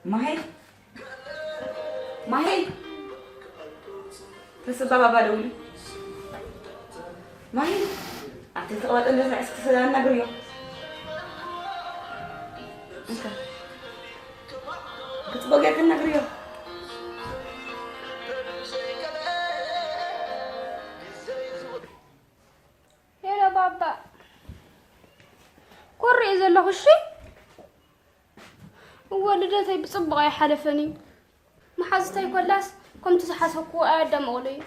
ማሂ፣ ማሂ፣ ተስባ ባባ ደውሊ። ማሂ፣ ኣቲ ተቐመጠ፣ እንደዛ እስኪ ስለ ኣናግርዮ። እንካ። ክትጽበቅ ጌርካ ኣናግርዮ። ሄሎ ባባ። ኮሪ'የ ዘለኹ፣ እሺ? እወ፣ ልደተይ ብጽቡቕ ኣይሓለፈን እዩ። መሓዙተይ ኮላስ ከምቲ ዝሓሰብክዎ ኣየዳመቑለይ።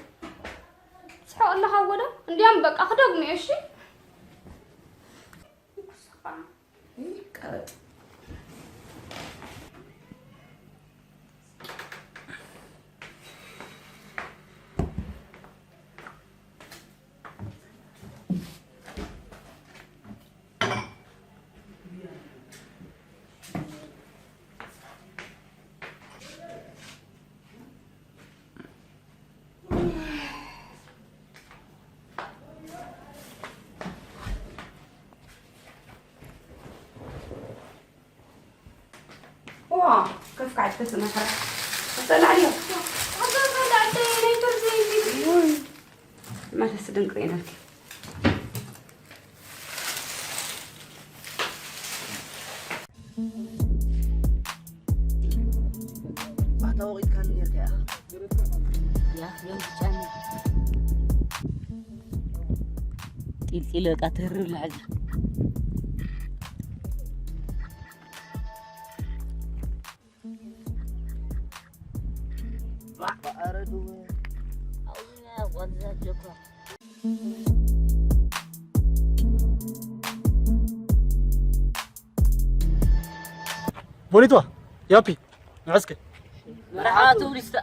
ትስሕቕ ኣለኻ እወ ዶ? እንድያም በቃ ክደግሞ እየ፣ እሺ? ቀበጥ። ዋ፣ ከፍ ካዕት ከስመ ሓራ። ኣስተላዕልዮ። ኣስተላዕልዮ፣ ናይ ቱርዚ። ውይ፣ መለስ ድንቅ ይነልኪ። ባታ ወቒጥካኒ ነርካ ኢኻ። ያ፣ ዮም ብጫኒ። ጢልጢል በቃ ትህርር መዓዛ። ቦኒቷ፣ ያፒ፣ ንዕስከ። መርሓባ ቱሪስታ።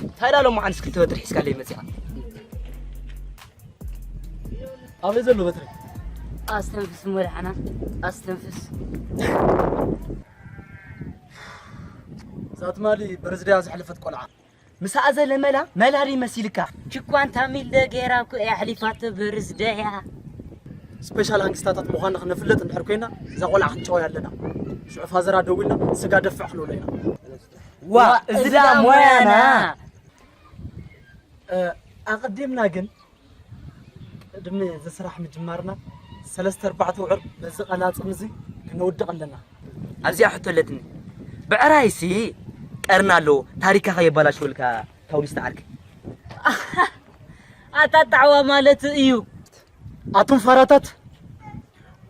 እንታይ ዳሎ መዓንስ ክልተ በትሪ ሒዝካለይ መጺኻ? ኣበይ ዘሎ በትሪ? ኣስተንፍስ እሞ ደሓና፣ ኣስተንፍስ። እዛ ትማሊ በርዝደያ ዘሕለፈት ቆልዓ። ምስ ኣዘለ መላ፣ መላዲ መሲልካ። ችኳን ታሚል ደጌራ እኮ እያ ኣሕሊፋቶ በርዝደያ። ስፔሻል ሃንግስታታት ምዃንና ክነፍለጥ እንድሕር ኮይና፣ እዛ ቆልዓ ክንጨወያ ኣለና። ሽዑ ፋዘራ ደዊልና፣ ስጋ ደፍዕ ክንብሎ ኢና። ዋ፣ እዚ ደኣ ሞያና። እ፣ ኣቐዲምና ግን ቅድሚ እዚ ስራሕ ምጅማርና ሰለስተ ኣርባዕተ ውዕር በዚ ቀላጽም እዚ ክነውድቕ ኣለና። ኣብዚኣ ሕቶ ኣለትኒ። ብዕራይሲ ቀርኒ ኣለዎ፣ ታሪካ ከየባላሽወልካ ታውሪስታ ዓርኪ። ኣጣጣዕዋ ማለት እዩ። ኣቱም ፋራታት፣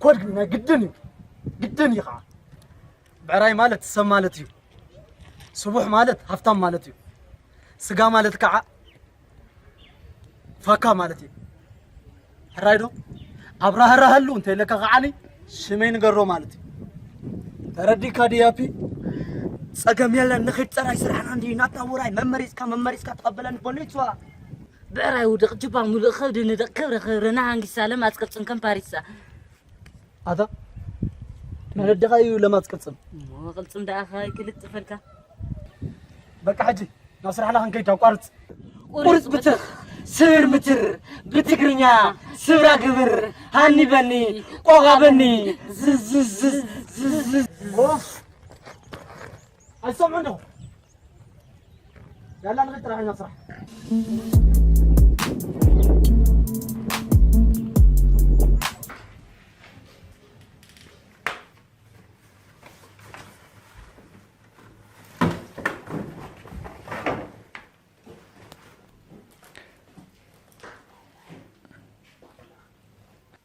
ኮድ ናይ ግድን እዩ፣ ግድን እዩ ከዓ። ብዕራይ ማለት ሰብ ማለት እዩ። ስቡሕ ማለት ሃብታም ማለት እዩ። ስጋ ማለት ከዓ ፋካ ማለት እዩ። ሕራይ ዶ? ኣብራህራህሉ እንተ ኢለካ ከዓኒ ሽመይ ንገሮ ማለት እዩ። ተረዲእካ ድያፒ? ጸገም የለን፣ ንኺድ ጸራይ ስራሕና እንዲ ናትና ውራይ መመሪጽካ፣ መመሪጽካ ተቐበለኒ ቦኒትዋ። ብዕራይ ውድቕ፣ ጅባ ሙሉእ፣ ከብዲ ንደቕ፣ ክብሪ ክብርና ሃንጊሳ ለማጽ ቅርጽን ከም ፓሪሳ። ኣታ መለደኻ እዩ ለማጽ ቅልጽም። እሞ ቅልጽም ደኣ ኸ ክልጥፈልካ? በቃ ሕጂ ናብ ስራሕና ክንከይድ ኣቋርጽ። ቁርጽ ብትኽ፣ ስብር ምትር፣ ብትግርኛ ስብራ ግብር፣ ሃኒ በኒ፣ ቆቓ በኒ፣ ዝዝዝዝዝዝ። ኦፍ! ኣይሰምዑን ዶ? ያላ ንኽድ ጥራሕ ኢና ስራሕ።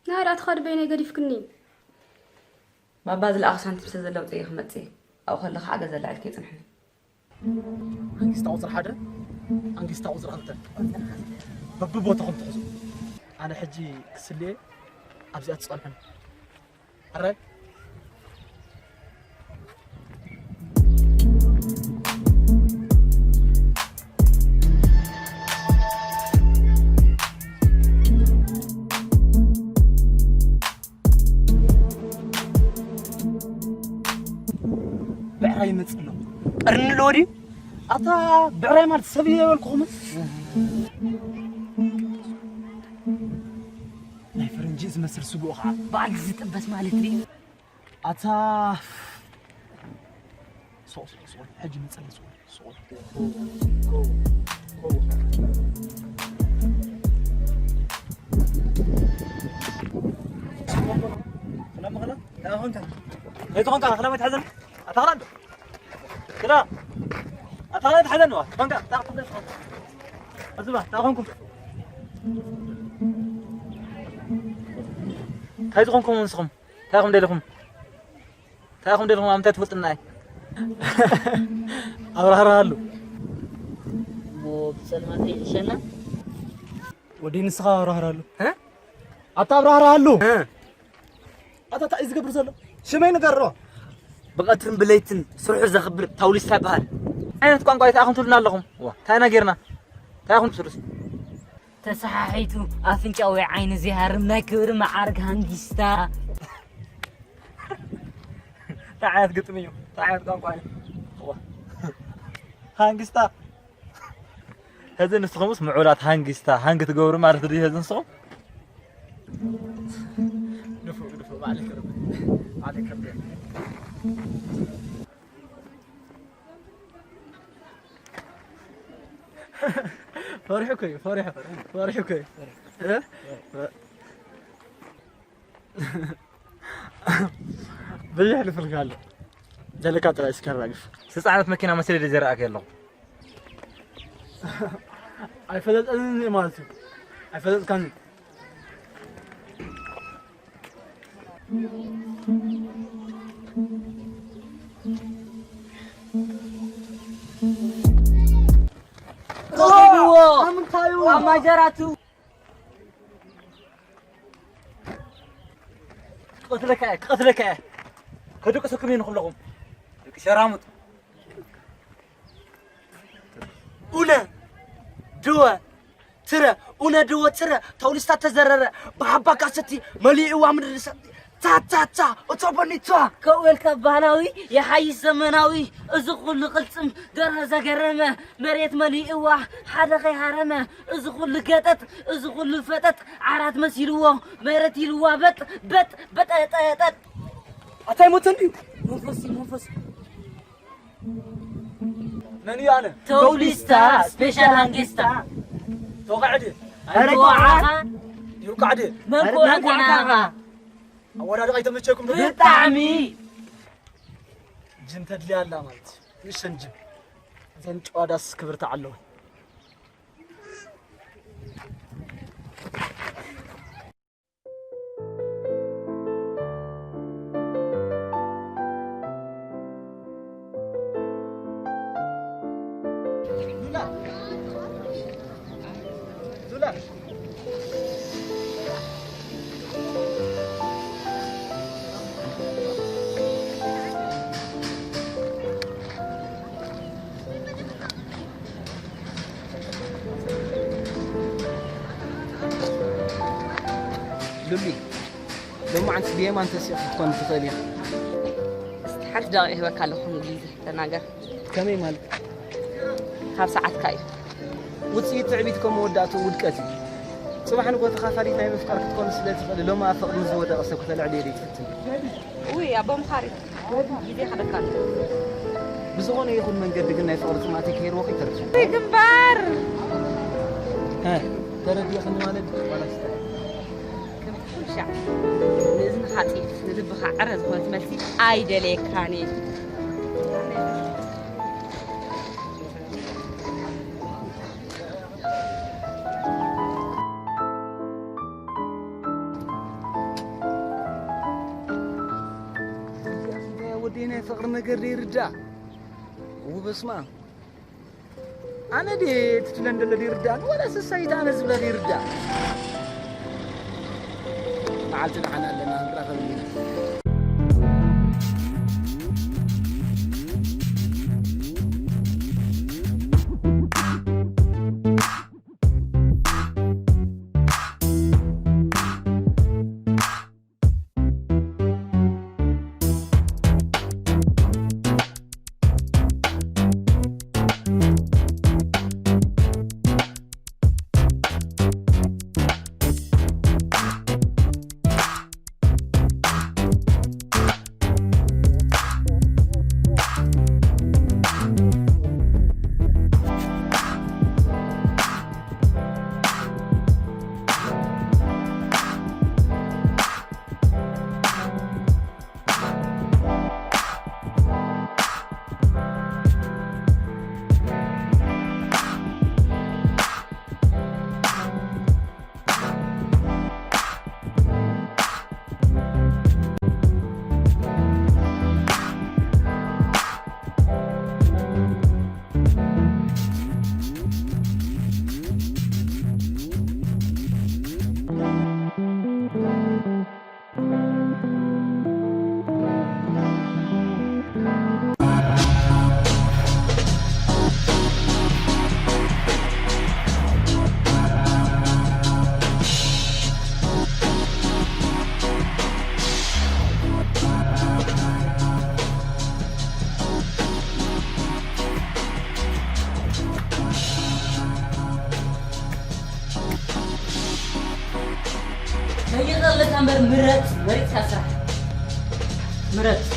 ናብራ ትኸድ በይነይ ገዲፍክኒ። ባባ ዝለኣኽ ሳንቲም ስለ ዘለውፀ እየ ክመፅእ እየ። ኣብኡ ከለኻ ሓገዝ ኣላዒልኪ የፅንሕኒ። ኣንጊስታ ቁፅሪ ሓደ፣ ኣንጊስታ ቁፅሪ ክልተ በብቦታኹም ትሕዙ። ኣነ ሕጂ ክስልየ ኣብዚኣ ትፀንሑኒ። ሕራይ? ብዕራይ ይመጽእ ኣሎ። ቀርኒ ኣለዎ ድዩ? ኣታ ብዕራይ ማለት ሰብ እየ በልኩኹም። ናይ ፈረንጂ ዝመስል ስግኡ ኸዓ በዓል ዝጥበስ ማለት ድዩ? ኣታ ሶ ሶ ሶ ሕጂ መጸለ ሶ ሶ ኣይትኾንካ፣ ከላ መትሓዘን ኣታ ኸላ እንዶ። ክዳ። ኣታ ኸላ ተሓዘን ዋ። ትኾንካ፣ ታ ኹንካ። ኣዝባ፣ ታ ኹንኩም። እንታይ ዝኾንኩም ንስኹም? እንታይ ኹም ደለኹም? እንታይ ኹም ደለኹም? ኣምታይ ትፈልጥና ኣይ? ኣብራህራሃሉ። እሞ ብጸልማት ይሕሸና? ወዲ ንስኻ ኣብራህራሃሉ። እ? ኣታ ኣብራህራሃሉ። እ? ኣታ እንታይ እዩ ዝገብር ዘሎ? ሽመይ ንገሮ። ብቐትርን ብለይትን ስርሑ ዘኽብር ታውሊስታ ይበሃል። ዓይነት ቋንቋ እዩ ተኣኹም ትብሉና ኣለኹም? ዋ፣ እንታይ ኢና ጌርና? እንታይ ኢኹም ትብሉስ? ተሰሓሒቱ ኣፍንጫ ወይ ዓይኒ ዝሃርም ናይ ክብሪ መዓርግ ሃንጊስታ። እንታይ ዓይነት ግጥሚ እዩ? እንታይ ዓይነት ቋንቋ እዩ? ዋ። ሃንጊስታ። ሕዚ ንስኹምስ ምዑላት ሃንጊስታ፣ ሃንግ ትገብሩ ማለት ድዩ ሕዚ ንስኹም? ንፉዕ፣ ንፉዕ፣ ባዕለይ ክርብ፣ ባዕለይ ክርብ። ፈሪሑ እኮ እዩ፣ ፈሪሑ፣ ፈሪሑ እኮ እዩ። እ? ብዙሕ ልፍልካ ኣሎ። ዘለካ ጥራይ እስከ ኣራግፍ። ዝፀዓነት መኪና መሲለ ድየ ዝረኣክ ኣለኹ? ኣይፈለጠንን እየ ማለት እዩ። ኣይፈለጥካንን። ተውዎ! ኣምንታዩ! ኣብ ማጀራቱ! ክቐትለካ እየ፣ ክቐትለካ እየ። ከድቅሰኩም እየ ንኹለኹም። ደቂ ሸራሙጥ። ኡነ ድወ ትረ፣ ኡነ ድወ ትረ፣ ተውሊስታ ተዘረረ፣ ብሓባ ካሰቲ መሊእዋ ምድሪ ሰቲ። ታ፣ ታ፣ ታ፣ እቶ በኒቷ። ከውኤልካ ባህላዊ፣ የሓይሽ ዘመናዊ፣ እዚ ኩሉ ቅልጽም ደርሀ ዘገረመ፣ መሬት መሊእዋ፣ ሓደ ከይሃረመ፣ እዚ ኩሉ ገጠጥ፣ እዚ ኩሉ ፈጠጥ፣ ዓራት መሲልዎ፣ መሬት ኢልዋ በጥ፣ በጥ፣ በጠጠጠጥ። ኣታይ ሞተ እንድዩ? መንፈስ እዩ፣ መንፈስ። መን እዩ ኣነ? ተውሊስታ፣ ስፔሻል ሃንጌስታ። ተወቃዕ ድየ? ኧረ ተወቃዕኻ። ይውቃዕ ድየ? መን ኧረ ኮዓካ መን ኮዓካ? ናኻ? ኣወዳድቓ ኣይተመቸኩም ዶ? ብጣዕሚ። ጅን ተድልያ ኣላ ማለት እዩ። ንእሽተን ጅን። እዘን ጨዋ ዳስ ክብርቲ ኣለወን። ሉላ! ሉላ! ሉሊ፣ ሎማዓንቲ ብየማን ተሲእኺ ክትኮኒ ትኽእሊ ኢኺ። እስቲ ሓንቲ ደቂቕ ይህበካ ኣለኹ፣ እንግሊዝ ተናገር። ከመይ ማለት? ካብ ሰዓትካ እዩ። ውጽኢት ትዕቢት ከም መወዳእትኡ ውድቀት እዩ። ጽባሕ ንግሆ ተኻፋሊት ናይ ምፍቃር ክትኮኒ ስለ ትኽእሊ፣ ሎሚ ኣብ ፍቕሪ ንዝወደቐ ሰብ ክተልዕልዮ ዶ ትፍትኒ? ውይ፣ ኣቦ ምኻሪ፣ ግዜ ከደካ ኣሎ። ብዝኾነ ይኹን መንገዲ ግን ናይ ፍቕሪ ጽምኣተይ ከይርወኺ ኣይተርፍን። ውይ፣ ግንባር! ሀ፣ ተረዲእኽኒ ማለት ዋላስ እንታይ? ከም ኩሉ ሻዕ ንእዝንኻ ጢፍ፣ ንልብኻ ዕረ ዝኾነት መልሲ ኣይደልየካን እየ። ወደይ ናይ ፍቕሪ ነገር ዘይርዳእ። እው በስመ ኣብ። ኣነ ድየ እቲ ትብለን ዘሎ ዘይርዳእኒ፣ ዋላስ እሳ ኢታ ኣነ ዝብላ ዘይርዳእ? መዓልቲ ንዓና ኣለና፣ ክንራኸብ ኢና። ይቐለካ እምበር ምረጽ፣ መሪጽካ ስራሕ። ምረጽ።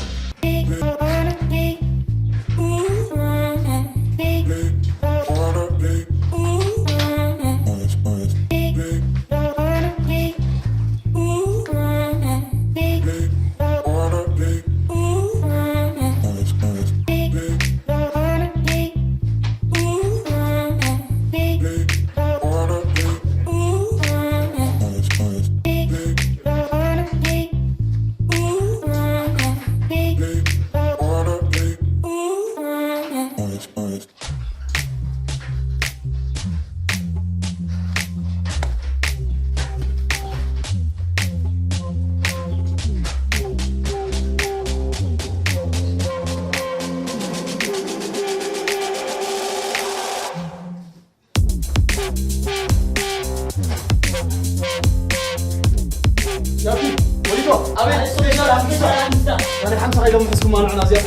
ያቲ ወሊዶ ኣቤት። ስፔሻል ኣምስታ። ኣምስታ። ታዲያ ሓምሳ ከይዶም ሕዝኩም ማንዑና እዚኣ።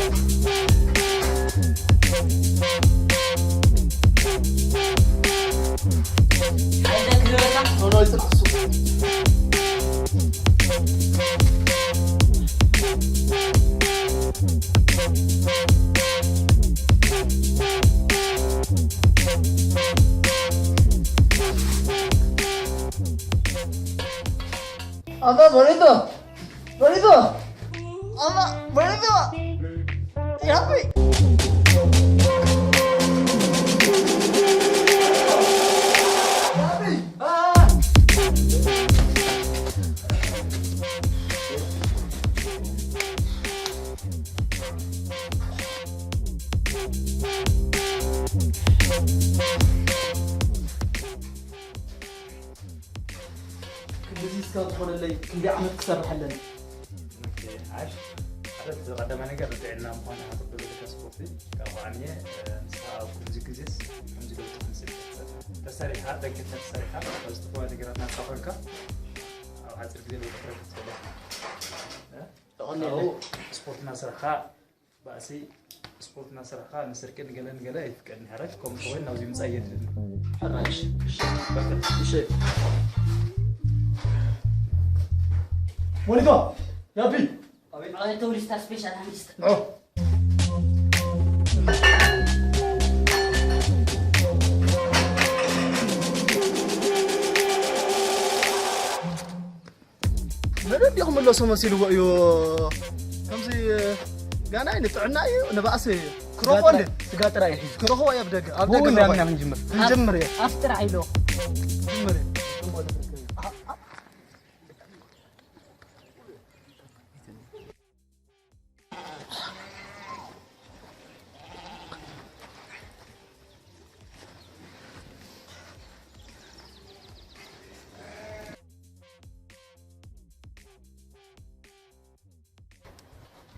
ኣይደክርበካ። ኖ፣ ኖ፣ ይጽናሕ እሱ። ኣባ በሪዶ፣ በሪዶ፣ ኣባ በሪዶ። ያቢ። ያቢ። ኣ። ክንድዚ እስካብ ዝኾነለይ ክንደይ ዓመት ክሰርሕ ኣለኒ? ኦኬ፣ ዓሽ። ሓደ እቲ ቀዳማይ ነገር ጥዕና ምዃኑ ኢኻ ትቕበሎ ዘለካ ስፖርቲ። ካብ ከዓኒ፣ እ፣ ንስኻ ኣብ ከምዚ ግዜስ ከምዚ ለውጢ ከምፅእ ትኽእል። ተሰሪሕካ፣ ጠንኪርካ ተሰሪሕካ፣ ካብ ዝተፈላለዩ ነገራት ናፃ ኮይንካ ኣብ ሓፂር ግዜ ለውጢ ክረክብ ትኽእል ኢኻ። እ? ተቐኒለይ። ካብኡ ስፖርትና ስራሕካ ባእሲ ስፖርት እናሰራሕካ ንስርቂ ንገለ ንገለ ኣይፍቀድን። ሕራይ ከምኡ ተኮይኑ ናብዚ ምጻእ የድልን። ሕራይ፣ እሺ፣ እሺ። በቃ። እሺ። ሞኒቶ፣ ያቢ። ኣቤት። ኣቤት፣ ተውሊስታ ስፔሻል ሃንዲስት። ንዑ። መን እንዲኹም መለሶ መሲልዎ እዩ። ከምዚ ጋናይ ንጥዕና እዩ፣ ንባእሲ እዩ። ክረኽቦ እንደ ስጋ ጥራይ እዩ ሒዙ። ክረኽቦ እየ ኣብ ደገ፣ ኣብ ብኡ ደገ እንዳምና ክረኽቦ። ክንጅምር። ክንጅምር እየ። ኣፍ ጥራይ ኢሎ። ክንጅምር እየ።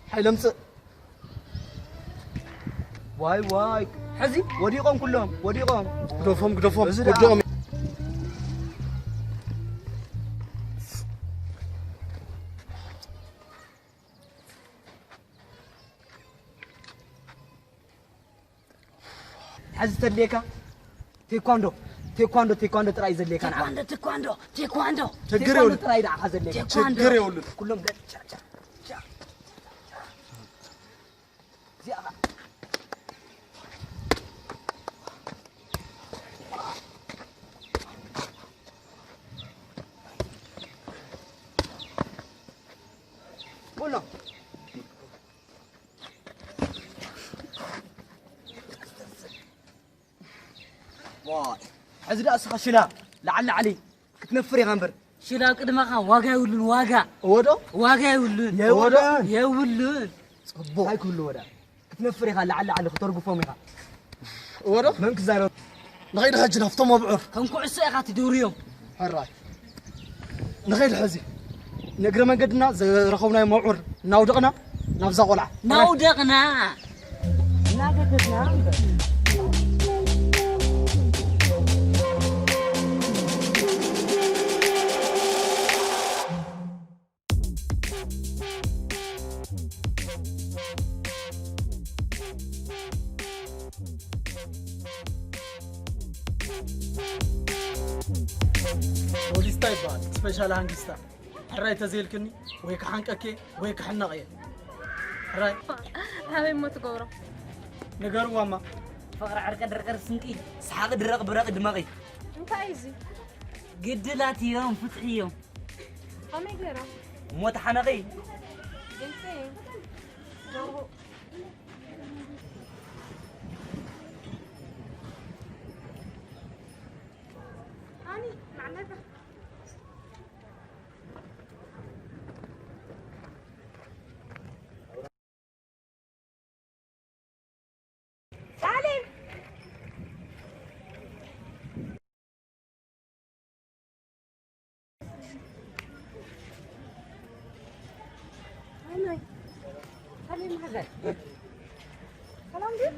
ሓይለ ምጽእ። ዋይ፣ ዋይ። ሕዚ ወዲቖም ኩሎም፣ ወዲቖም። ግደፎም፣ ግደፎም፣ እዚ ደኣ ወዲቖም። ሕዚ ተድልየካ ቴኳንዶ፣ ቴኳንዶ፣ ቴኳንዶ ጥራይ ዘድልየካ ንዓኻ። ቴኳንዶ፣ ቴኳንዶ፣ ቴኳንዶ። ችግር ቴኳንዶ የብሉን። ጥራይ ንዓኻ ዘድልየካ። ቴኳንዶ። ችግር የብሉን። ኩሎም ገ-፣ ቻ፣ ቻ፣ ቻ። እዚኣ ኸ። ኩሎም። ዋይ፣ ሕዚ ደኣ እስኻ ሽላ ላዕሊ ላዕሊ ክትነፍር ኢኻ እምበር። ሽላ ኣብ ቅድመኻ ዋጋ የብሉን፣ ዋጋ። እወ ዶ? ዋጋ የብሉን። የብሉን። የብሉን። ጽቡቕ። እንታይ ክህልዎ ደኣ? ክትነፍር ኢኻ ላዕሊ ላዕሊ ክተርግፎም ኢኻ። እወ ዶ? መን ክዛረብ? ንኸይድ ሕጂ ናብቶም ኣብዑር። ከም ኩዕሶ ኢኻ ትድውርዮም። ሕራይ። ንኸይድ ሕዚ። ንእግረ መንገድና ዝረኸብናዮ መውዑር እናውደቕና ናብዛ ቆልዓ። ናውደቕና። እናገደድና እምበር። ፖሊስታ ይበሃል። ስፔሻል ሃንጊስታ። ሕራይ ተዘይልክኒ ወይ ክሓንቀኬ ወይ ክሕነቕ እየ። ሕራይ። ኣበይ እሞ ትገብሮ? ንገርዋማ። ፍቕሪ ዕርቀ ድርቅር ስንቂ፣ ሰሓቂ ድረቕ ብረቕ ድመቒ። እንታይ እዩ እዚ? ግድላት እዮም፣ ፍትሒ እዮም። ከመይ ገይሮም? እሞ ተሓነቒ። ግልፂ እዩ። ደርሆ። ኣኒ፣ ንዓመታ። ሳሌም። ኣይ፣ ሳሌም ሓዘን። ሰላም ድዩ?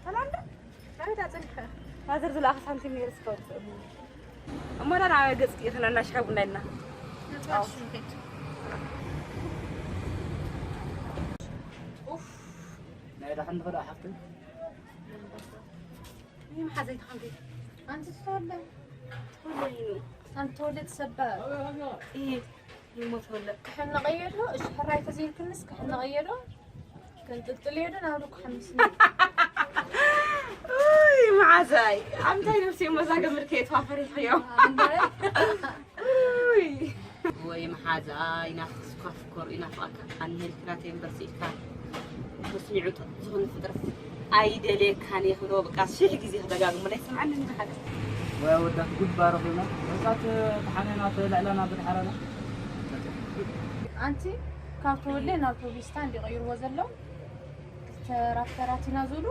ሰላም ዶ? ኣበይ ዳኣ ጸኒሕካ? ፋዘር ዝለኣኸ ሳንቲም ነይሩ እስከ ኣውፅእ። እሞ ዳ ናብ ገፅኪ ኢኽና እናሻ ቡና ኢልና። ኡፍ። ናይ ዳሕን ትኸዳ ሓፍቲ? ይህ መሓዘይ ተኸንዲ። ኣንቲ ትኸለ። ትኸለ እዩ። ኣንቲ ተወለ ትሰበር። ይህ ይሞት ወለ። ክሕነቐዮ ዶ? እሺ፣ ሕራይ ተዘይልክንስ ክሕነቐዮ ዶ? ከንጥልጥልዮ ዶ? ናብ ዱኩ ሓሚስኒ። ኡይ፣ መዓዛይ። ኣምታይ ነብሲ እሞ እዛ ገመድ ከየትዋፈሪኽዮ። ኣምባይ። ኡይ። ወይ መሓዛይ፣ ናፍቅስኳ ፍኮር፣ ይናፍቐካ። ኣንሄልክ ናተይ እምበር ስኢልካ። መስሚዑ ጥጥ ዝኾነ ፍጥረት ኣይደልየካን እየ ክብሎ፣ በቃ፣ ሽሕ ግዜ ክደጋግሞ ናይ ሰምዓኒ ንሓደ። ወይ ኣወዳት ጉድ ባረኺና። ወጻት ተሓኔና ተልዕላና ብድሓራና። ኣንቲ ካብ ተወልደ ናብ ቶቢስታ እንዲ ቀይርዎ ዘለዉ ክልተ ራፕተራት ኢና ዝብሉ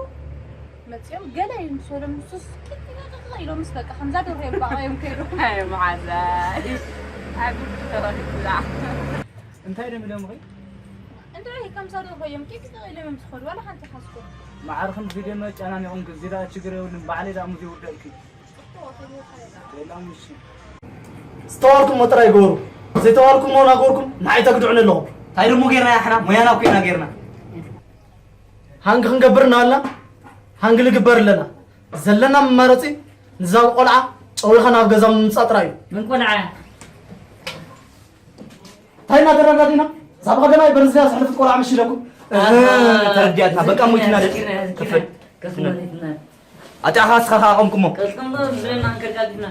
መጺኦም ገለ ይምሰሎም ንሱስ ቂጥ ኢሎም ምስ በቃ ከምዛ ደርሆ እዮም ባቕ እዮም ከይዶም። ኣይ መሓዛይ። ኣብ ተረኺብላ። እንታይ ደም ኢሎም ኸይ? እንታይ ከምዛ ደርሆ እዮም ቂጥ ኢሎም እዮም ዝኸዱ ዋላ ሓንቲ ሓዝኩም። ማዕርኽን ቪድዮ መጨናኒኹም ግን ዚዳ ችግር የብሉን ባዕለይ ዳኣ ሙዚ ውዳእኪ። ሌላ ምሽ። ዝተባልኩሞ ጥራይ ግበሩ። ዘይተባልኩሞ እናገበርኩም ንዓይ ተግድዑኒ ኣለኹም። እንታይ ደሞ ጌርና ያሕና ሞያና ኮይና ጌርና። ሃንግ ክንገብር እናበልና ሃንግ ልግበር ኣለና። ዘለና መማረፂ ንዛ ቆልዓ ጨዊኻ ናብ ገዛ ምምፃእ ጥራይ እዩ። ምን ቆልዓ? እንታይ እናተረዳዲና? እዛ ብቐደማይ በርዝያ ዘሕለፈት ቆልዓ መሽ ኢለኩም? ኣሃ፣ ተረዲኣትና። በቃ ሞይትና ደቂ። ከፍል። ከፍል። ኣጢኣኻ እስኻ ከኣ ኣቐምኩሞ። ቀልቅሎ ብለና እንከጋግና።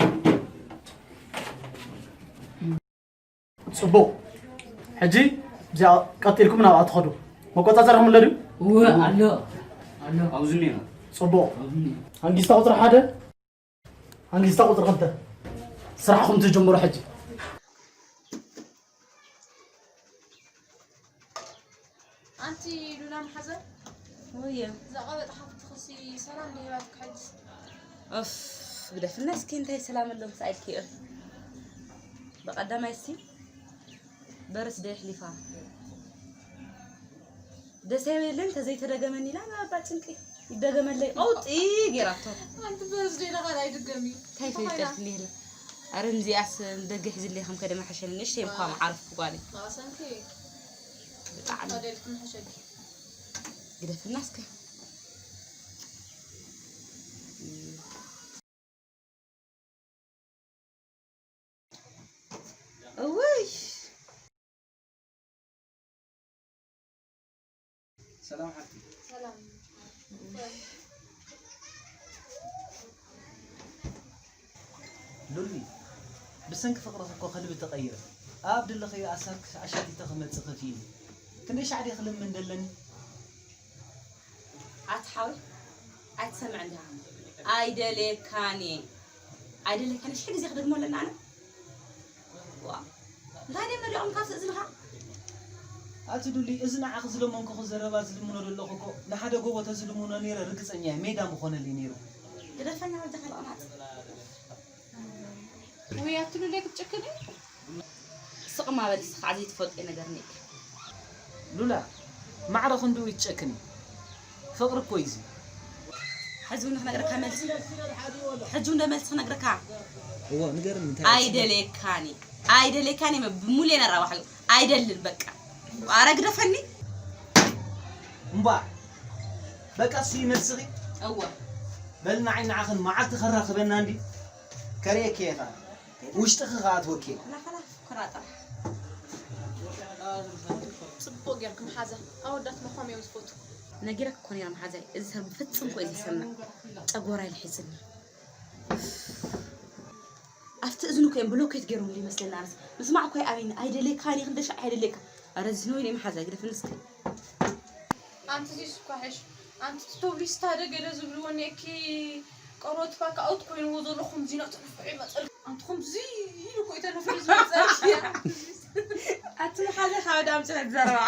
ጽቡቕ። ሕጂ እዚኣ ቀጢልኩም ናብኣ ትኸዱ። መቆጻጸሪኹም ኣሎ ድዩ? እወ፣ ኣሎ። ኣሎ። ኣብዚ እኒኦ። ጽቡቕ። ኣብዚ እኒኦ። ኣንጊስታ ቁጽሪ ሓደ፣ ኣንጊስታ ቁጽሪ ክልተ። ስራሕኹም ትጅምሩ ሕጂ። ኣንቲ ሉና መሓዘ፣ ወየ። እዛ ቀበጥ ሓፍትኽሲ ሰላም ዶ ሂባትኪ ሕጅስ? ኡፍ፣ ግደፍና እስኪ፣ እንታይ ሰላም ኣሎ ምስ ኣልኪ? ብቐዳማይ እስኪ በርስ ዶ የሕሊፋ? ደስ ኣይበልን፣ ተዘይተደገመኒ ኢላ፣ ናባ ጭንቂ ይደገመለይ፣ ቀውጢ ጌራቶ። ኣንቲ በርስ ዶ ኢላ ካልኣይ ድገሚ? እንታይ ይፈልጠልኪ እንዲህ ኢላ? ኣረ፣ እዚኣስ ንደገ ሒዝለይ ከም ከደማ ሓሸኒ፣ ንእሽተይ እኳ መዓረፍኩ ጓለይ። ማእሰንቲ። ብጣዕሚ። ታደልኩም ሕሸጊ። ግደፍና እስከ። እውይ። ሰላም ሓፍቲ። ሰላም። ሉሊ፣ ብሰንኪ ፍቕርኺ እኮ ከልቢ ተቐይረ። ኣብ ድለኽዮ ኣሳክ ኣሻቲተ ክመጽእ ከፊእኒ። ክንደይ ሻዕ ድየ ክልምን ደለኒ? ኣቲ ሓወይ፣ ኣይትሰምዕን ዲኻ? ኣይደልየካን እየ። ኣይደልየካን እየ። ሽሕ ግዜ ክደግሞ ኣለና ኣነ? ዋ። እንታይ ድዮም ነዲቖም ካብዚ እዝንኻ? ኣቲ ዱሊ፣ እዚ ንዓኺ ዝለመንኩኺ ዘረባ ዝልምኖ ዘለኹ እኮ ንሓደ ጎቦ ተዝልምኖ ነይረ ርግጸኛ እየ፣ ሜዳ ምኾነልይ ነይሩ። ግደፈና በጃኻ ለቕማጽ። ወይ ኣቲ ሉሌ ክትጭክኒ? ስቕ እማ በል እስኻ ዘይትፈልጦ ነገር እኒኤካ። ሉላ፣ ማዕረ ክንድኡ ይትጨክኒ። ፍቕሪ እኮ እዩ እዚ። ሕጂ እውን ክነግረካ መልሲ። ሕጂ እውን ዶ መልሲ ክነግረካ? እዎ፣ ንገርኒ፣ እንታይ? ኣይደልየካን እየ። ኣይደልየካን እየ፣ ብሙሉ ነራባሕዮ። ኣይደልን፣ በቃ። ኣረ ግደፈኒ። እምባ፣ በቃ እሱ እዩ መልስኺ? እዎ። በል ንዓይ ንዓኽን መዓልቲ ከራኽበና እንዲ። ከርእየኪ እየ ኸዓ። ውሽጥኺ ኸዓ ኣትወኪ እየ። ላኻ ላኽ፣ ኩራ ጥራሕ። ጽቡቕ ጌርኩም ሓዛ። ኣወዳት መኾም እዮም ዝፈቱ። ነጊረክ እኮ ነይረ መሓዛይ፣ እዚ ሰብ ብፍጹም እኮ እዩ ዘይሰምዕ። ጨጎራ ይልሒስኒ። ኣብቲ እዝኑ እኮ እዮም ብሎኬት ገይሮምሉ ይመስለኒ። ኣነስ ምስማዕ እኮ ይኣብይኒ። ኣይደልየካን እየ ክንደሻዕ ኣይደልየካ። ኣረ እዚ ነው የኔ መሓዛይ፣ ግደፍኒ እስኪ። ኣንቲ ዚስ እኳ ሕሽ፣ ኣንቲ ቶብሊስታ ደ ገለ ዝብልዎ እኒኤኪ፣ ቆርበት ፓካ ኣውት ኮይንዎ ዘሎ ከምዚ ኢና ተነፍዑ ይመፀል። ኣንቲ ከምዚ ኢሉ እኮ እዩ ተነፍዑ ዝመፀልኪ። ኣቲ መሓዘ ካብ ዳም ጭነት ዘረባ።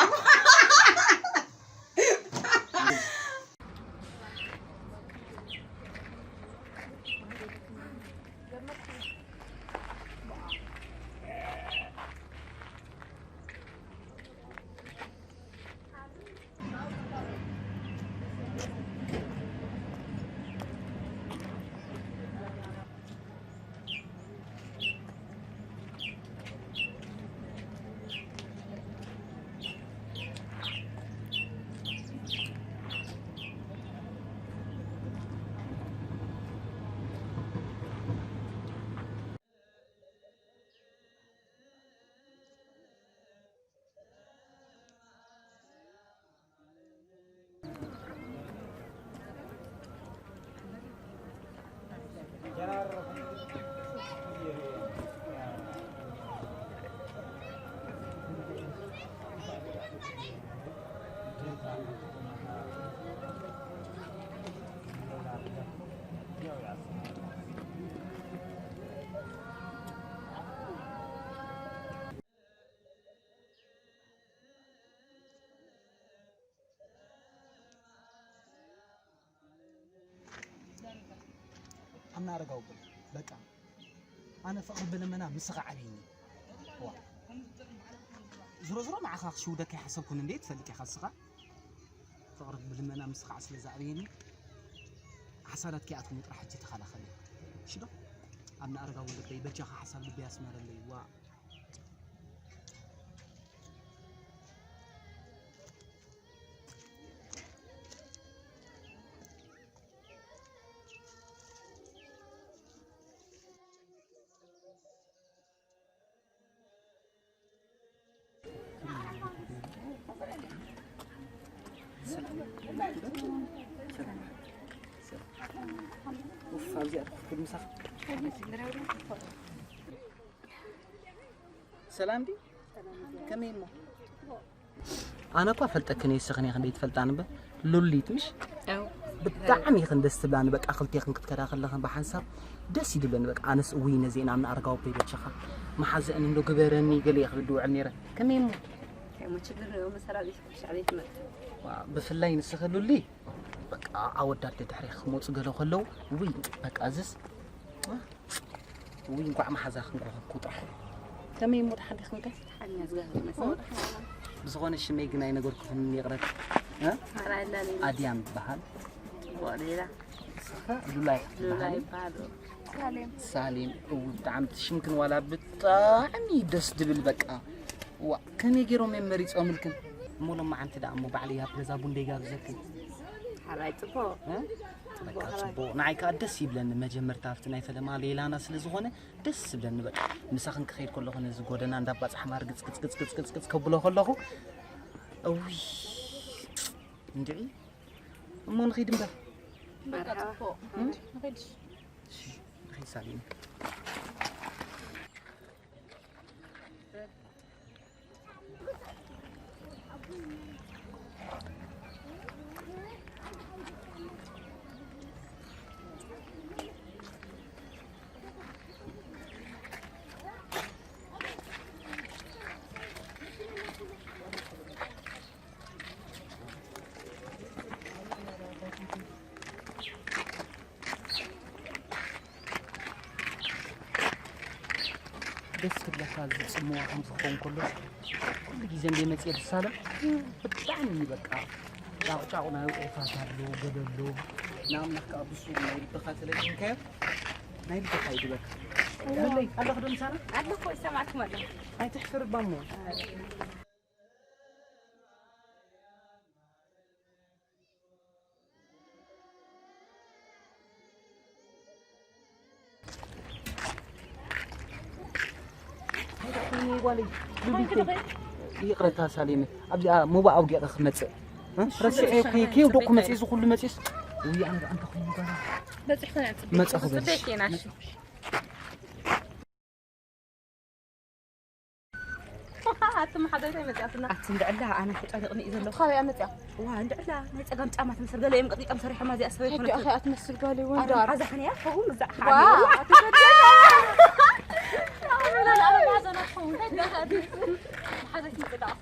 ኣምና ኣረጋዊ በል በቃ። ኣነ ፍቕሪ ብልመና ምስኻ ዓብይኒ። ዋ። ዝሮ ዝሮ ንዓኻ ክሽውደካ ይሓሰብኩን እንዴ ትፈልጥ ኢኻ እስኻ። ፍቕሪ ብልመና ምስኻ ስለ ዝኣበየኒ ሓሳዳት ከይኣትኩ ጥራሕ ሕጂ ተኸላኸለ። እሺ ዶ? ኣምና ኣረጋዊ ልበይ በጃኻ ሓሳብ ልበይ ኣስመረለይ። ዋ። ሰላም ዲ? ከመይ እሞ? ኣነ እኳ ፈልጠክን እየ፣ ስኽን እየ ክንደይ ትፈልጣኒ እምበር። ሉሊት ምሽ? ኣው። ብጣዕሚ ኢኽን ደስ ትብላኒ፣ በቃ ክልቴኽን ክትከዳ ከለኽን ብሓንሳብ ደስ ይድብለኒ። በቃ ኣነስ እውይ ነዚኤን ኣምና ኣርጋዊ በይበቸኻ መሓዘእን እንዶ ግበረኒ ገለ እየ ክብል ድውዕል ነይረ። ከመይ እሞ? ከሞ ችግር ነው መሰራ ቤት ሻዕቤት መጥ። ዋ፣ ብፍላይ ንስኺ ሉሊ በቃ ኣወዳት ድሕሪ ክመፁ ገለ ከለዉ ውይ በቃ እዝስ ውይ እንኳዕ መሓዛ ክንረኸብኩ ጥራሕ። ከመይ እሞ ደሓን ዲኽን ከ? ሓኛ ዝጋህር ይመስል። ብዝኾነ ሽመይ ግን ኣይነገርኩኽን ይቕረት። እ? ኣድያም ይበሃል። ጽቡቕ ሌላ። ንስኻ ሉላይ ሉላ ትበሃሊ? ይበሃል። ሳሌም። ሳሌም። እው ብጣዕሚ እቲ ሽምክን ዋላ ብጣዕሚ ደስ ድብል በቃ። ዋ ከመይ ገይሮም እዮም መሪጾምልክን? እሞ ሎማዓንቲ ደኣ እሞ ባዕለይ ኣብ ገዛ ቡን ደይጋብዘክን? ሓራይ ጽቡቕ። እ? በቃ ጽቡቕ። ንዓይ ከኣ ደስ ይብለኒ። መጀመርታ ኣብቲ ናይ ፈለማ ሌላና ስለ ዝኾነ ደስ ይብለኒ። በቃ ምሳኽን ክኸይድ ከለኹ ነዚ ጎደና እንዳባጻሕ ማር ግጽ ግጽ ግጽ ግጽ ግጽ ግጽ ከብሎ ከለኹ እውይ እንድዒ እሞ ንኺድ እምበር። መርሓባ። እም? ንኺድ። እሺ፣ ንኺድ ሳሊም። ደስ ክብለካ፣ እዚ ጽምዋ ከም ዝኸውን ከሎ ኩሉ ግዜ እንደ መጽየ ዝሳለም ብጣዕሚ እዩ። በቃ ጫቑጫቑ ናይ ኦፋት ኣሎ፣ ገለ ኣሎ። ንኣምላኽ ከኣ ብሱ ናይ ልብኻ ተለሚንካዮ ናይ ልብኻ ይግበካ። መለይ ኣለኹ ዶ ምሳና? ኣለኹ፣ ይሰማዕኩም ኣለኹ። ኣይትሕፍር እባ እሞ። ኣይትኣትውኒ ጓለይ፣ ሉሊተይ። ይቕረታ ሳሌነ፣ ኣብዚኣ ሞባእ ኣውዲቐ ክመጽእ፣ እ? ረሲዐ እኮ፣ ከየውደቕኩ መጺእ፣ እዚ ኩሉ መጺእስ፣ ውይ፣ ኣነ ደኣ እንታይ ኮይኑ ገና በጺሕኩ ነጽብ። መጻኹ በል። ጽበይ ኬና፣ እሺ። ኣቲ መሓዛይ እንታይ መጺኣትና? ኣቲ እንድዕላ፣ ኣነ ተጨኒቕኒ እዩ ዘለኹ። ካበይ መጺኣ? ዋ፣ እንድዕላ፣ ናይ ጸጋም ጫማ ትመስል፣ ገለ እዮም ቀጥቂጦም ሰሪሖማ፣ እዚኣ ሰበይቲ ሄዲ ኮነት። ኣኸ ኣትመስል ጓል ይወን። ኣዶ፣ መሓዛ ከነያ፣ ከምኡ ምዛዕ ሓዲ። ዋ፣ ኣቲ ገለ። ኣነ መሓዛ ናትኩም፣ ሄዲ ኣኸ ኣቲ። መሓዛ ትምጽእ ደኣ።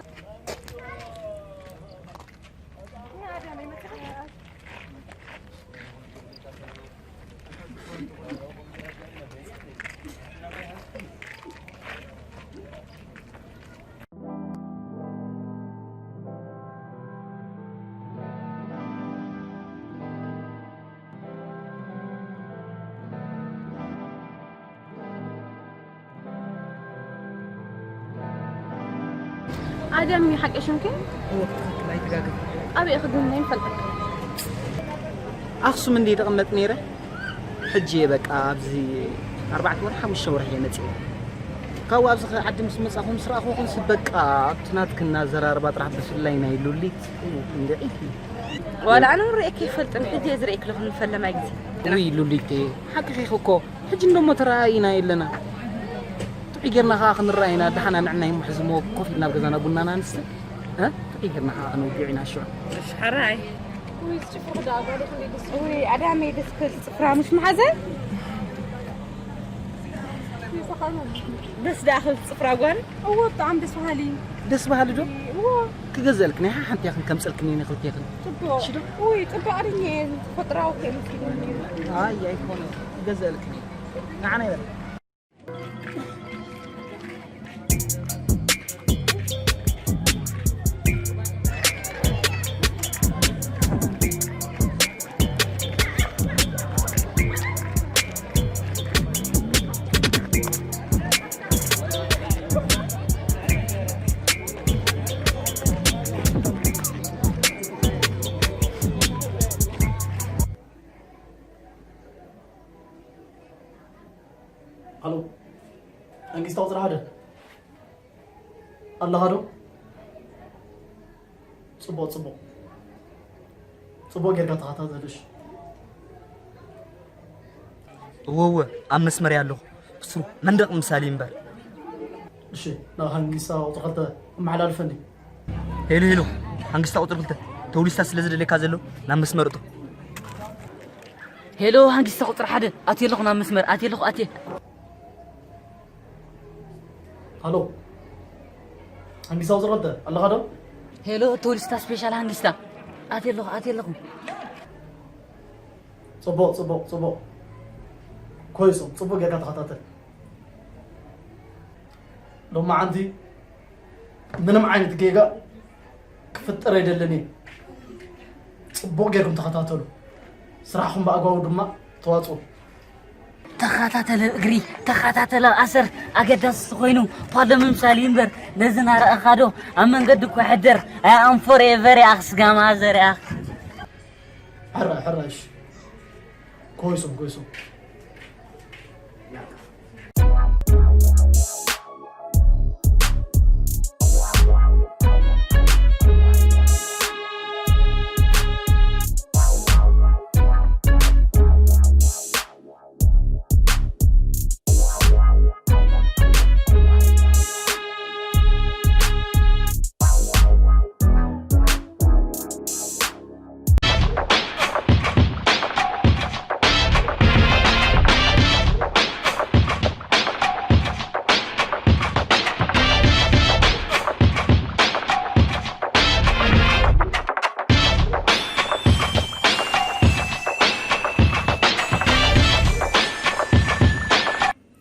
ኣደም እዩ ሓቂ ሽምኪ? እወ፣ ትኽክል፣ ኣይትጋገ። ኣበይ ኢኺ ግን? ኣይንፈልጠካ። ኣኽሱም እንድየ ተቐመጥ ነይረ። ሕጂ እየ በቃ ኣብዚ ኣርባዕተ ወርሒ፣ ሓሙሽተ ወርሒ እየ መጺኤ። ካብኡ ኣብዚ ኸ ዓዲ ምስ መጻኹ፣ ምስ ረኣኹኹምስ በቃ ኣብቲ ናትክን ኣዘራርባ ጥራሕ፣ ብፍላይ ናይ ሉሊት፣ እንድዒ። ዋላ ኣነ እውን ርእየኪ ኣይፈልጥን፣ ሕጂ እየ ዝርእየኪ ኣለኹ ንፈለማይ ግዜ። ውይ ሉሊተይ፣ ሓቅኺ እኮ። ሕጂ እንደሞ ተረኣኢና የለና። ጥዑይ ጌርና ኸዓ ክንረኣይ ኢና። ደሓን ኣንዕናይ እሞ ሕዚ እሞ ኮፍ ኢልና ኣብ ገዛና ቡናና ንስተ። እ? ጥዑይ ጌርና ኸዓ ከነውግዕ ኢና ሽዑ። እሺ፣ ሕራይ። ውይ፣ ኣዳመይ ደስ ክብል ጽፍራ፣ ምሽ መሓዘ? ደስ ደኣ ክብል ጽፍራ ጓል። እዎ፣ ብጣዕሚ ደስ በሃሊ። ደስ በሃሊ ዶ? እዎ። ክገዝአልክን እየ፣ ሓንቲ እያ ክን ከምፀልክን እየ ንክልቴኽን። ጽቡቕ። እሺ ዶ? ውይ፣ ጽቡቕ ኣሪኒ እየ፣ ተፈጥሮኣዊ እኮ እየ መስሊኒ። ኣይ፣ ኣይኮነ፣ ክገዝአልክን እየ። ንዓና ይበል። ሃሎ፣ መንግስታዊ ስራሕ ሓደ ኣለኻ ዶ? ጽቡቕ፣ ጽቡቕ። ጽቡቕ ጌርካ ተኸታተል እሺ። እወ፣ እወ፣ ኣብ መስመር እየ ኣለኹ። እሱ መንደቕ ምሳሌ እምበር። እሺ፣ ናብ ሃንጊሳ ቁጽሪ ክልተ ኣመሓላልፈኒ። ሄሎ፣ ሄሎ፣ ሃንጊስታ ቁጽሪ ክልተ። ተውሊስታ ስለ ዝደልየካ ዘሎ ናብ መስመር እቶ። ሄሎ፣ ሃንጊስታ ቁጽሪ ሓደ። ኣትየ ኣለኹ ናብ መስመር፣ ኣትየ ኣለኹ፣ ኣትየ። ሃሎ። ሃንጊስታ ቁጽሪ ክልተ ኣለኻ ዶ? ሄሎ፣ ተውሊስታ ስፔሻል ሃንጊስታ። ኣትየ ኣለኹ፣ ኣትየ ኣለኹ። ጽቡቕ፣ ጽቡቕ፣ ጽቡቕ። ኮይሶም፣ ጽቡቕ ጌርካ ተኸታተል። ሎማዓንቲ ምንም ዓይነት ጌጋ ክፍጠር ኣይደልን እየ። ጽቡቕ ጌርኩም ተኸታተሉ። ስራሕኹም ብኣግባቡ ድማ ተዋጽኡ። ተኸታተል እግሪ፣ ተኸታተል ኣሰር፣ ኣገዳሲ ኮይኑ ፓሎ ምምሳል እዩ እምበር፣ ነዚ ናረኣኻ ዶ ኣብ መንገዲ እኮ ሕደር፣ ኣይ ኣም ፎር ኤቨር ያኽ ስጋ ማዘር ያኽ። ሕራይ፣ ሕራይ፣ እሺ። ኮይሶም፣ ኮይሶም።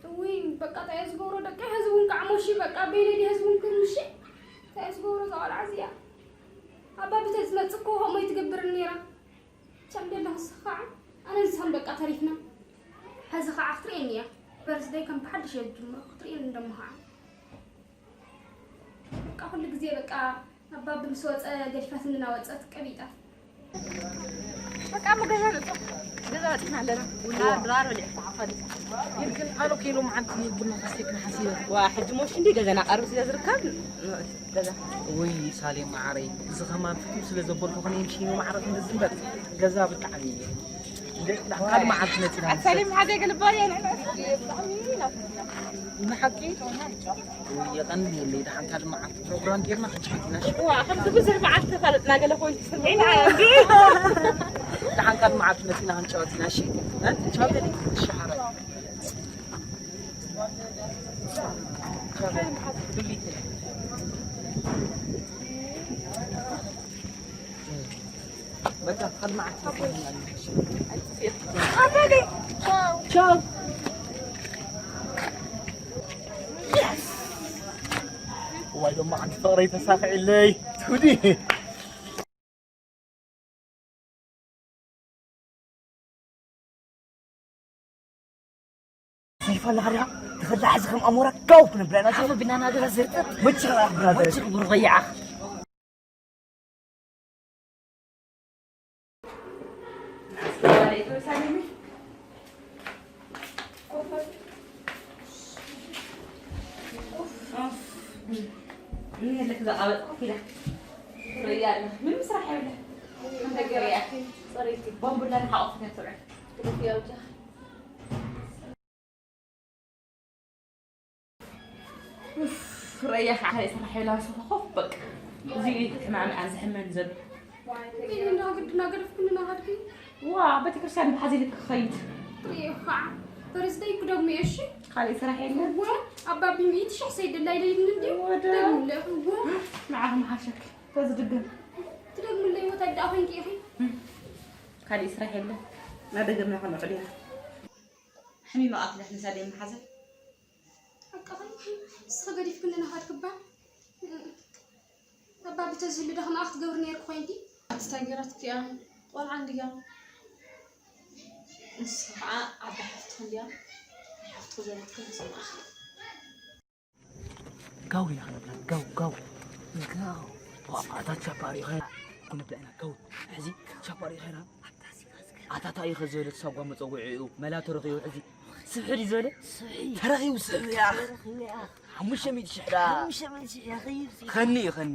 እውይ፣ በቃ፣ እንታይ እየ ዝገብሮ? ደቂ፣ ህዝቡን ከዓ ሞሺ፣ በቃ፣ በይነይ ህዝቡን ክምሺ፣ እንታይ እየ ዝገብሮ? እዛ ቆልዓ እዚኣ፣ ኣባቢ ተዝመጽእ እኮ ከምኡ ኣይትገብርን ነይራ። ቻምቤላ፣ ንስኻ ከዓ፣ ኣነ ንስኻን በቃ ተሪፍና። ሕዚ ከዓ ክትርእየኒ እያ። በርዝደይ ከም ብሓድሽ እየ ዝጅምሮ። ክትርእየኒ እንደሞ ከዓ። በቃ፣ ኩሉ ግዜ በቃ፣ ኣባቢ ምስ ወጸ፣ ገዲፋትኒ እናወጸት ቀቢጣ። በቃ፣ እሞ ገዛ ንእቶ። ገዛ በጺሕና ኣለና። ቡና ድራር በሊዕካ፣ ሓፋ ድዩ? ግን ኣነ እኮ ሎምዓንቲ ቡና ከስተይ ክነሓስብ እየ። ዋ፣ ሕጂ ሞሽ እንዲ ገዛና ቀርብ ስለ ዝርከብ፣ ገዛ። ወይ ሳሌም መዓረይ፣ እዚ ከማን ፍትው ስለ ዘበልኩ ኮነ ይምሽኒ ማዕረ ክንድዚ እምበር፣ ገዛ ብጣዕሚ እየ። እንደ፣ ካልእ መዓልቲ መጺና ኣታ ሳሌም ሓዘይ ገልባሪ ኣነ ብጣዕሚ ናፍቆና። ንሓቂ? ወይ የቐንየለይ፣ ደሓን ካልእ መዓልቲ ፕሮግራም ጌርና ክንጫወት ኢና፣ እሺ? ዋ፣ ከምዚ ብዙሕ መዓልቲ ተፋለጥና ገለ ኮይኑ ትስምዒና እንዲ። ደሓን ካልእ መዓልቲ መጺና ክንጫወት ኢና፣ እሺ? እ? ቻው በሊ፣ እሺ፣ ሓራይ። በቃ፣ ካልእ መዓልቲ ቻው። እዋይ፣ ሎምዓንቲ ፍቕረይ ተሳኺዕለይ። ትውዲ። ይፋላ ሓሪያ፣ ተፈላሕ እዚ ከም ኣሞራ ጋው ክነብላ ኢና። ሓፈ ብናና ገዛ ዘርጠጥ። መች ኸዓ ብራዘር። መች ክብሩ ኸይዓኽ። ምን የለክ እዛ ቃበጥ ኮፍ ኢላ ትርእያ ኣላ። ምንም ስራሕ የብላ። ከም ደገ ርእያ። ጽረይቲ ባምቡላ ንሓቆፍ እያ ትውዕል። ትደፍያ ብጃኻ። ኡፍ፣ ረያ ከዓ ስራሕ የላ ሶፋ ኮፍ በቃ። እዚ እዩ ሕማም ኣዝሕመን ዘሎ። ዋይ፣ እንዳ ግድና ገደፍኩኒ ናሃድኩ። ዋ፣ ቤተክርስትያን ብሓዚ ልክ ክኸይድ። ሪኦ ከዓ። ተርዝደይ ክደግሙ እየ፣ እሺ? ካልእ ስራሕ የለን? እወ፣ ኣባቢ ሚእቲ ሽሕ ሰይደላይ ለይድኒ እንድዩ። ወደ ደግምለ፣ እወ። ንዓኹም ሓሸክ፣ ተዝድግም። ትደግምለይ ወታደኣ ኮይንኪ ኢኺ። ካልእ ስራሕ የለን። ናደገምና ከነዕድያ። ሕሚማ ቀትለሕ ንሳሌ መሓዘ። ሓቅኺ፣ ንስኺ ገዲፍክኒ ናኻትኪ እባ። ኣባ ብተዝህሉ ዶ ከምኣ ክትገብሪ ነይርኪ ኮይንኪ? ኣቲ እንታይ ገይራትኪ እያ? ቆልዓ እንድያ። ንስኺ ከዓ ዓባይ ሓፍትኺ እንድያ። ናይ ሓፍትኺ ዘለትኪ ንሰማዕኺ። ጋው ኢና ክነብላ፣ ጋው፣ ጋው። ጋው። ዋ፣ ኣታ ቻፓ ሪኸ ክነብላ ኢና፣ ጋው። ሕዚ ቻፓ ሪኸ ኢና። ኣታ እንታይ እዩ ከ ዝበለ ሳጓ መጸውዒኡ መላ ተረኺቡ ሕዚ ስብሒ ድዩ ዝበለ? ስብሒ። ተረኺቡ ስብሒ እያ። ተረኺቡ እያ። ሓሙሽተ ሚእቲ ሽሕ ደኣ። ሓሙሽተ ሚእቲ ሽሕ እያ፣ ኸይድ። ኸኒ እዩ፣ ኸኒ።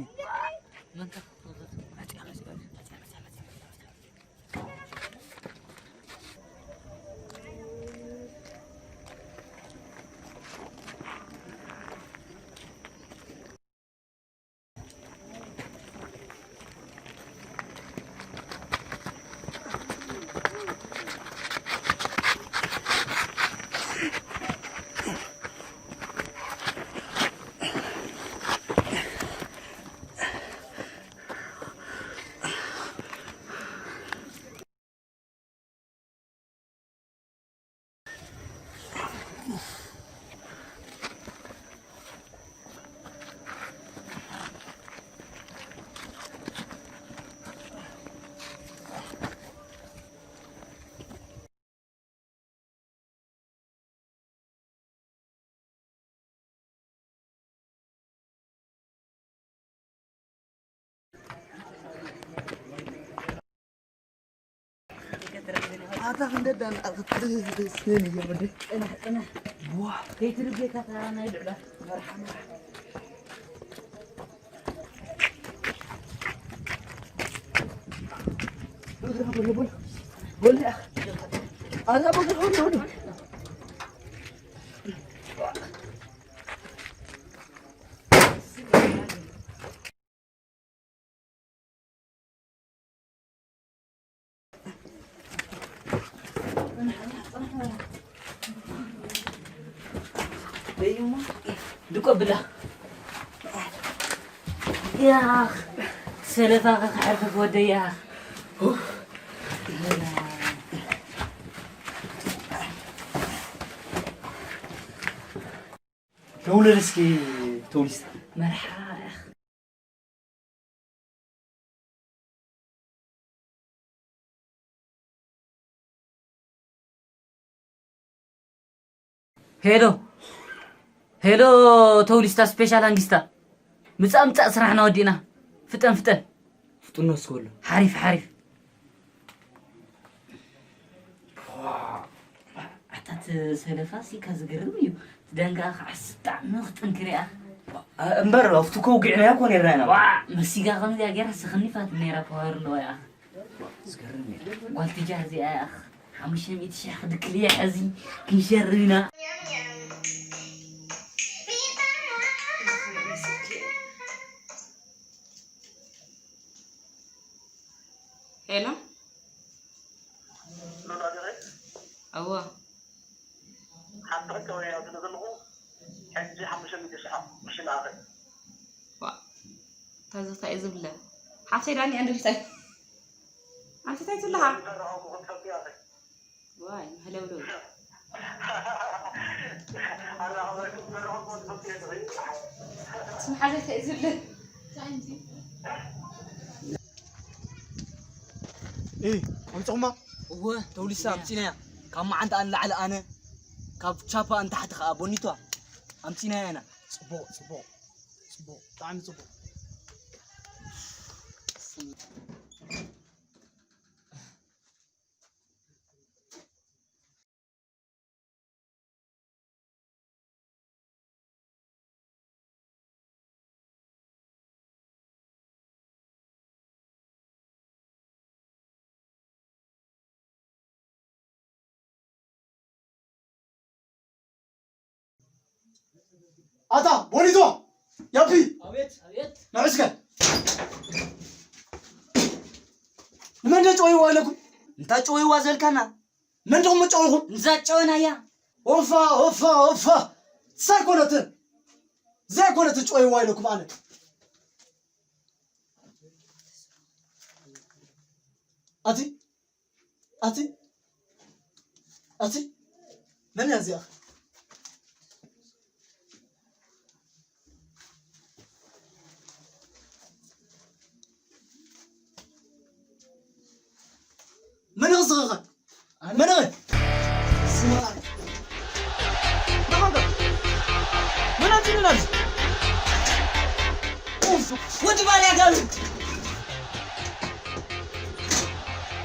መን ተኸ-፣ መጽያ፣ መጽያ፣ መጽያ፣ መጽያ፣ መጽያ። ኣታ ክንደዳን ኣኽትስን እያ ወዲ። ጽናሕ፣ ጽናሕ። ዋ። ከይትርጌካ እታ ናይ ልዕላ። መርሓ፣ መርሓ። ደይሞ ድቆ ብላ። ያኽ፣ ሰለፋ ከሕርፍፍ ወደይ ያኽ። ደውለል እስኪ ተውሊስታ። መርሓ ያኽ። ሄሎ፣ ሄሎ፣ ተውሊስታ ስፔሻል ሃንጊስታ። ምጻእ፣ ምጻእ፣ ስራሕና ወዲእና። ፍጠን፣ ፍጠን። ፍጥኖ እስኪ በሎ። ሓሪፍ፣ ሓሪፍ። ሰለፋ ሲካ ዝገርም እዩ። ደንጋ ከዓ ስጣዕ ምኽ ጥንክር እያ። እምበር ኣብቲ እኮ ውጊዕናዮ እኮ ነርና ኢና። ዋ፣ መሲጋ ከምዚኣ ገይራ ስኽኒፋት ነይራ ፓወር ኣለዋ እያ። ዝገርም እዩ። ጓል ትጃ እዚኣ እያ። ሓሙሽተ ሚእቲ ሺሕ ክድክል እያ። ሕዚ ክንሸርብ ኢና። ሄሎ። ሉላ ዲኺ? እወ። ሓንቲ ርክበ እያ ዝብለ ዘለኹ። ሕጂ ሓሙሽተ ሚእቲ ሺሕ ቅርሺ ለኣኸ። ዋ፣ ታዚ እንታይ እዩ ዝብለ? ሓፍተይ ዳኒ ኣንድሪታይ? ኣንቲ እንታይ ትብልኻ? ዝፈረቐ ምኹን ትፈልጡ ኢኺ። ዋይ፣ መህለውለው። ኣራኸበ፣ ዝፈረቐ ምኹን ትፈልጡ ኢኺ። ስም ሓዘ እንታይ እዩ ዝብለ? እ፣ ኣምጽኹማ? እወ፣ ተውሊሳ ኣምጺናያ። ካብ መዓንጣኣ ንላዕሊ ኣነ፣ ካብ ቻፓኣ ንታሕቲ ከኣ ቦኒቷ ኣምጺናያ ኢና። ጽቡቕ፣ ጽቡቕ፣ ጽቡቕ፣ ብጣዕሚ ጽቡቕ። ኣታ ቦሊቶ፣ ያፒ፣ ኣቤት፣ ኣቤት። ንዕስከ። ንመን ደ ጨውይዋ ኢለኩም? እንታ ጨውይዋ ዘልካና? መን ደኹም መጨወይኹም? እንዛ ጨወናያ። ኦፋ፣ ኦፋ፣ ኦፋ። ሳይኮነትን፣ ዘይኮነትን ጨውይዋ ኢለኩም ኣነ። ኣቲ፣ ኣቲ፣ ኣቲ፣ መን እያ እዚኣ? መን ኢኺ ዝኸኸ? መን ኢኺ? ስማ። መን ኣምጺኡና ኣብዚ? ኡፍ፣ ወዲ ባልያ ጋሉ።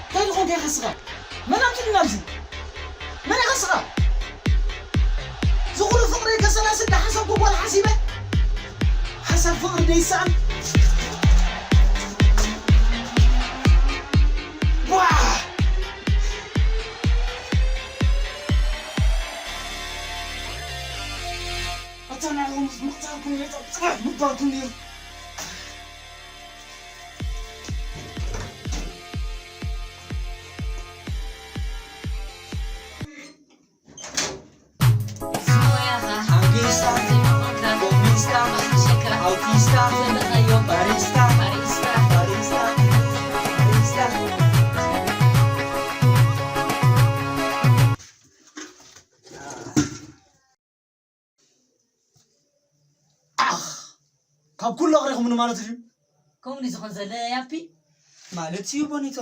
እንታይ ዝኾንካ ኢኻ ስኻ? መን ኣምጺኡና ኣብዚ? መን ኢኻ ስኻ? ዝኹሉ ፍቕሪ ከሰላስል ዝሓሰብኩ ጓል ሓሲበ፣ ሓሳብ ፍቕሪ ደይሰኣን። ዋ! ኣታ ንዕኹም ምስ ምቕጻልኩም ነይሩ፣ ጽባሕ ምባልኩም ነይሩ። ኣኽ፣ ካብ ኩሉ ኣቕሪኹምኒ ማለት ድዩ? ከምኡ ዝኾን ዘሎ ያፒ ማለት እዩ ቦኒቶ።